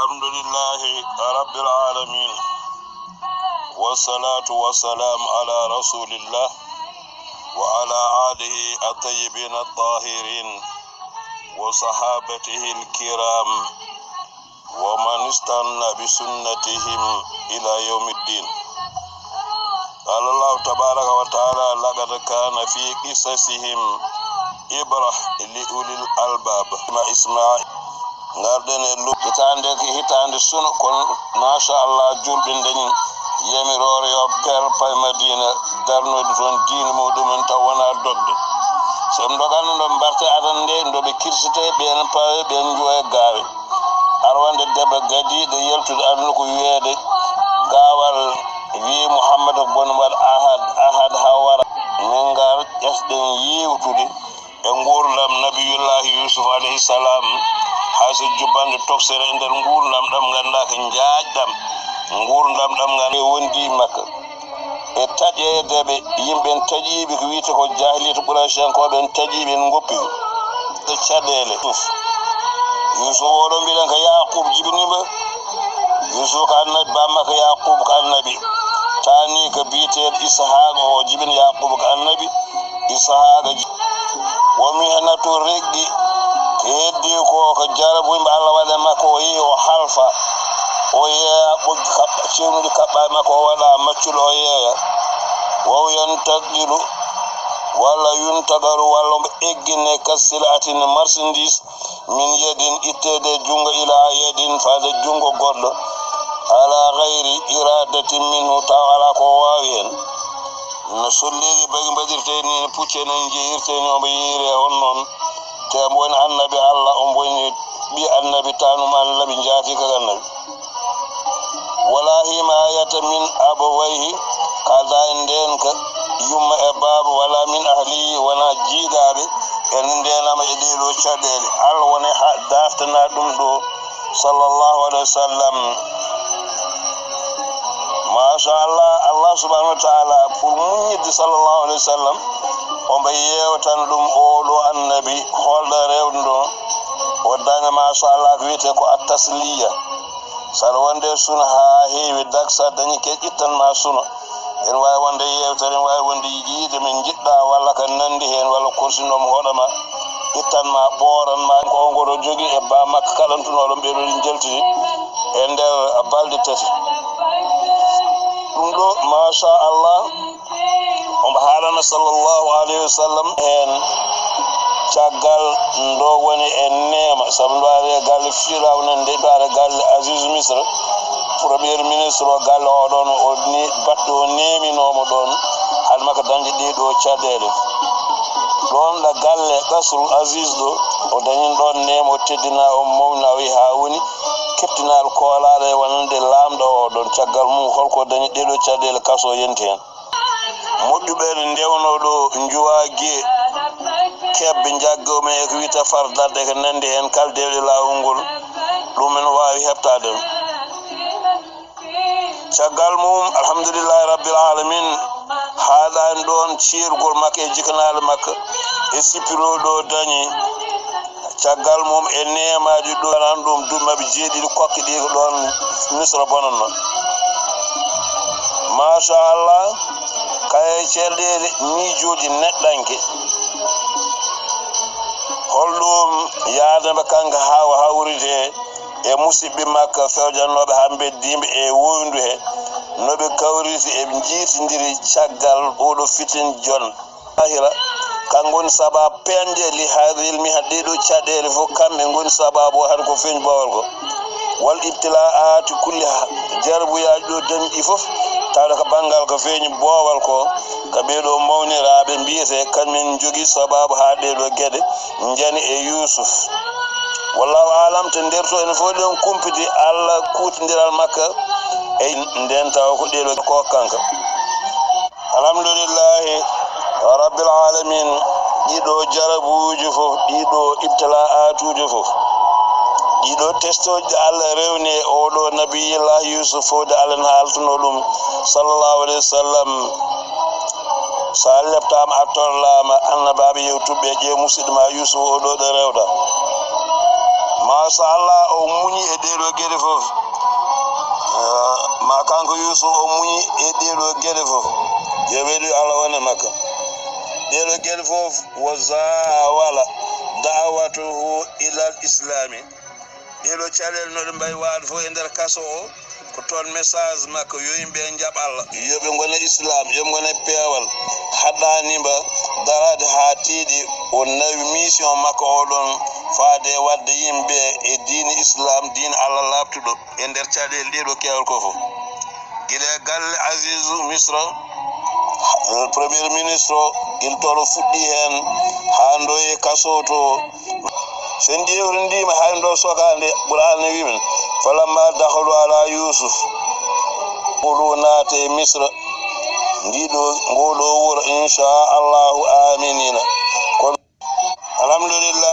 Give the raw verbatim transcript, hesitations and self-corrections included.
الحمد لله رب العالمين، والصلاة والسلام على رسول الله وعلى آله الطيبين الطاهرين وصحابته الكرام ومن استن بسنتهم إلى يوم الدين. قال الله تبارك وتعالى: لقد كان في قصصهم عبرة لأولي الألباب. Ma Ismail. Ngarɗen e lu-, hitaande, hitaande suno, kono machallah, julɓe dañi yamiroore yo per pay Madina, darnoyde toon diine muɗumen taw wonaa dogde. So ɓe ndogano ndo mbarte adan nde, ndo ɓe kirsite, ɓeen pawe, ɓeen njuwa e gaawe. Arwande debbo gadiiɗo yaltude aduna ko wiyeede gaawal, wii Muhammad bono waɗ ahad, ahad haa wara. Min ngar ƴesɗen yeewtude e nguurndam Nabiyullaahi Yuusuf alayhi salaam, haa si jubbande toksere e nder nguurndam ɗam nganndaa ko njaajɗam, nguurndam ɗam nganndaa wondi Makka. E taƴeede ɓe, yimɓe en taƴiiɓe ko wiyte ko jaahiliyatu Qurayshiyankooɓe en taƴiiɓe en ngoppi ɓe. E caɗeele Yuusuf. Yuusuf oɗo mbiɗen ko Yaaquub jibini mo. Yuusuf ko annabi, bammakko Yaaquub ko annabi. Taani ko biyeteeɗo Isahaaqa o jibini Yaaquub ko annabi. Isahaaqa ji-, wo mihnatu riqqi, ko heddi ko, ko jarabu yimɓe Allah waɗa e makko, o yehi o halfa, o yeeya ɓoggi kaɓɓa-, cewnuɗi kaɓɓa e makko, o waɗa maccuɗo, o yeeya. Waw yantaqilu, walla yuntaqalu, walla mbo eggine ka sil'atin marchandise, min yadin, itteede junngo, ila yadin, faade junngo goɗɗo, ala gayri iradatin minhu, taw ala ko o waawi heen. No solleeji bagi mbaɗirtee ni, no pucci en njiyirtee ni, omo yiyiree on noon. Te omo woni annabi Allah, omo woni ɓii annabi, taanum annabi, njaati ka annabi. Wala himayata min abawayhi, kalda en ndeen ka yumma e baaba, wala min ahlihi, wona jiidaaɓe, en ndeenama e ɗee ɗoo caɗeele. Allah woni ha dartana ɗum ɗo, sallallahu alayhi wa sallam. Masha Allah, Allah subhanahu wa ta'ala, pour muññidde sallallahu alayhi wa sallam, omo yeewtana ɗum oo ɗoo annabi, holɗo rewde ɗo, o daña, masha Allah, ko wiyetee ko at-tasliya. Saɗa wonde suno haa heewi, dak sa dañi ke ƴittan ma suno. Ene waawi wonde yeewtere, ene waawi wonde yiide men njiɗɗa, walla ka nanndi heen, walla korsinoomo hoɗama, ittan ma, ɓooran ma, ko o ngoto jogii e ba makka kaɗantunooɗo ɓe ɗo njaltini e nder balɗe tati. Ɗum ɗo, masha Allah, omo haalana sallallahu alayhi wa sallam heen caggal ndo woni e neema, sabu ndo ari e galle Firawna, nde ndo ari e galle Aziz Misra, premier ministre o galle o ɗoon, o ni baɗɗo o neeminoomo ɗoon, hade makko dañde ɗee ɗoo caɗeele. Ɗoon ɗo galle Qasrul Aziz ɗo, o dañin ɗoon neema, o teddina, o mawna, o yahi haa woni keptinaaɗo koolaaɗo e wonande laamɗo o ɗoon. Caggal mum, holko o dañi ɗee ɗoo caɗeele, kaso o yonti heen. Moƴƴuɓe ene ndewnoo ɗo njuwa giye, kebbe, njagge, o men e ko wiyta fardarde, e ko nanndi heen, kala dewɗe laawol ngol, ɗum ene waawi heɓtaade. Caggal mum, alhamdulillahi rabbil alamin, haaɗaani ɗoon ceerugol makko e jikanaale makko e sippirooɗo o dañi. Caggal mum e neemaaji ɗo, an ɗum dumaɓe jeeɗiɗi kokke ɗi ko ɗoon Misra bonanno. Masha Allah, kay ceerɗeele miijooji neɗɗanke. Holɗum yaadamba kanko haa o hawrite e musidɓe makko fewjanooɓe haa mbeddiiɓe e woyndu he, no ɓe kawriti e njiitindiri caggal oɗo fitin jon. Ahira, kan ngoni sabab peñje li hadhihi l mihan, ɗee ɗoo caɗeele fof, kamɓe ngoni sababu hade ko feeñi boowal ko. Wal ibtilaati kulliha, jarabuyaaji ɗo dañi ɗi fof, tawde ko banngal ko feeñi boowal ko, ko ɓee ɗoo mawniraaɓe mbiyetee, kañumen njogii sababu haa ɗee ɗoo geɗe njani e Yuusuf. Wallahu aalam, te nder to enen fof ɗen kumpiti Allah kuutindiral makka e nden tawa ko ɗee ɗoo ko kanka. Alhamdulillahi rabbil alamin, ɗiɗo jarabuuji fof, ɗiɗo ibtilaatuuji fof, ɗiɗo testooji ɗi Allah rewni e oɗo nabiyillah Yusuf fof, de Allah ne haaltuno ɗum, sallallahu alayhi wa sallam. So a leptaama, a torlaama, annabaaɓe yewtuɓe, ƴeew musidɗo ma Yusuf oɗo ɗo rewɗa. Masha Allah, o muñi e ɗee ɗoo geɗe fof. Eh, ma kanko Yuusuf, o muñi e ɗee ɗoo geɗe fof. Yo weluyo Allah wone makko. Ɗee ɗoo geɗe fof, wa zawala da'watuhu ilal islami. Ɗee ɗoo caɗeele no ɗe mbayi waade fof e nder kaso o, ko toon message makko, yo yimɓe njaɓ Allah, yo ɓe ngone Islam, yo ɓe ngone peewal. Haɗaani mba daraade haa tiiɗi, o nawi mission makko o ɗon faade waɗde yimɓe e diine Islam, diine Allah laaɓtuɗo, e nder caɗeele ɗee ɗoo keewal ko fof. Gila e galle Azizu Misra, premier ministre o, gila toon o fuɗɗi heen haa ɗo e kaso to. So en ƴeewtindiima hay ɗo sokaande, Qur'aana ne wi'i men, "Falamma dakhalu ala Yusuf, qulu naate Misra, ndiɗo, ngoo ɗo wuro, insha Allahu aminina." Kono, alhamdulillah,